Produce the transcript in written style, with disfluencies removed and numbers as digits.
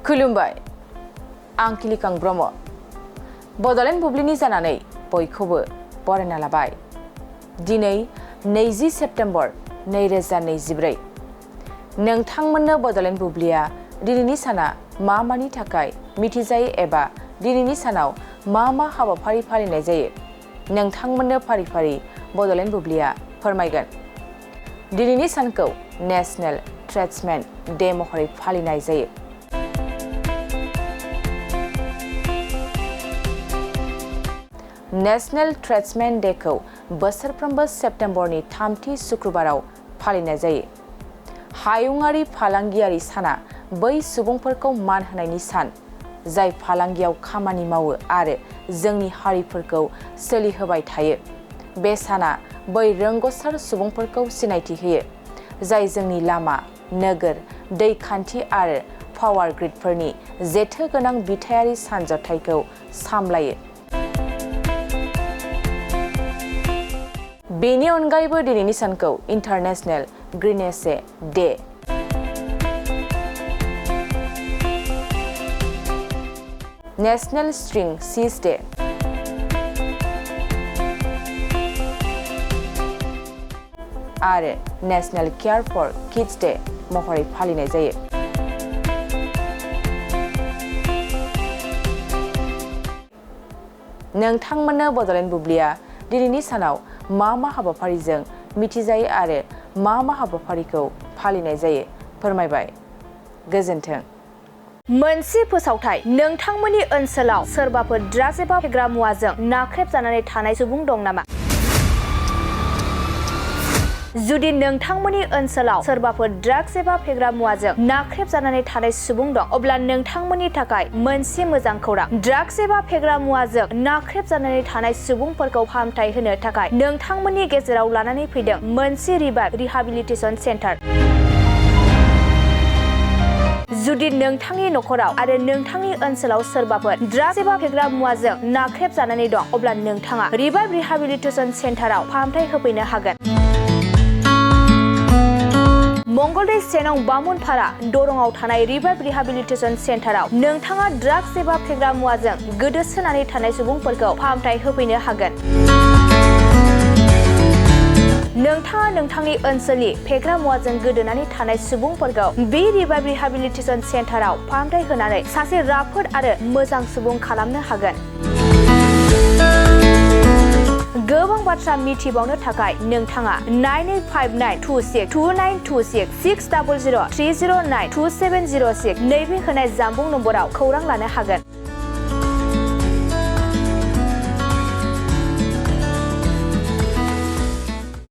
खुलुमबाय आं किलिकां ब्रह्म बड'लेण्ड बुब्लिनि जानानै बयखौबो बरायना लाबाय। दिनै 20 सेप्तेम्बर 2024 नोंथांमोननो बड'लेण्ड बुब्लिया दिनैनि साना मा मानि थाखाय मिथिजायो एबा दिनैनि सानाव मा हाबाफारि फालिनाय जायो नोंथांमोननो फारि फारि बड'लेण्ड बुब्लिया फोरमायगोन। दिनैनि सानखौ नेशनेल ट्रेड्समेन डे महरै फालिनाय जायो। नेशनेल ट्रेड्समेन डेखौ बोसोरफ्रोमबो सेप्तेम्बरनि 3थि शुक्रबाराव फालिनाय जायो। हायुङारि फालांगियारि साना बै सुबुंफोरखौ मान होनायनि सान जाय फालांगियाव खामानि मावो आरो जोंनि हारिफोरखौ सोलिहोबाय थायो। बे साना बै रोंग'सार सुबुंफोरखौ सिनायथि होयो जाय जोंनि लामा, नोगोर, दै खान्थि आरो पावार ग्रिडफोरनि जेथो गोनां बिथायारि सानज'थायखौ सामलायो। बेनि अनगायैबो दिनैनि सानखौ इन्टारनेशनेल ग्रीनेसे डे, नेशनेल स्ट्रिं सीज डे आरो national care for kids day महरै फालिनाय जायो। नोंथांमोननो बड'लेण्ड बुब्लिया दिनैनि सानाव मा हाबाफारिजों मिथिजायो आरो मा हाबाफारिखौ फालिनाय जायो फोरमायबाय। गोजोन्थों। मोनसे फोसावथाय नोंथांमोननि ओनसोलाव सोरबाफोर ड्राग्स एबा फेग्रा मुवाजों नाख्रेबजानानै थानाय सुबुं दं नामा? जुदि नोंथांमोननि ओनसोलाव सोरबाफोर ड्राग्स एबा फेग्रा मुवाजों नाख्रेबजानानै थानाय सुबुं दं अब्ला नोंथांमोननि थाखाय मोनसे मोजां खौरां। ड्राग्स एबा फेग्रा मुवाजों नाख्रेबजानानै थानाय सुबुंफोरखौ फाहामथाय होनो थाखाय नोंथांमोननि गेजेराव लानानै फैदों मोनसे रिहाबिलिटेसन सेन्टार। जुदि नोंथांनि नखराव आरो नोंथांनि ओनसोलाव सोरबाफोर ड्राग्स एबा फेग्रा मुवाजों नाख्रेबजानानै दं अब्ला नोंथाङा रिहाबिलिटेसन सेन्टाराव फाहामथाय होफैनो हागोन। मंगलदै सेनं बामुनपारा दरंआव थानाय रिहाबिलिटेसन सेन्टाराव नोंथाङा ड्राग्स एबा फेग्रा मुवाजों गोदोसोनानै थानाय सुबुंफोरखौ फाहामथाय होफैनो हागोन। नोंथाङा नोंथांनि ओनसोलनि फेग्रा मुवाजों गोदोनानै थानाय सुबुंफोरखौ बे रिहाबिलिटेसन सेन्टाराव फाहामथाय होनानै सासे राफोद आरो मोजां सुबुं खालामनो हागोन। गोबां बाथ्रा मिथिबावनो थाखाय नोंथाङा 9859262926 60030927006 नैबे होनाय जानबुं नम्बराव खौरां लानो हागोन।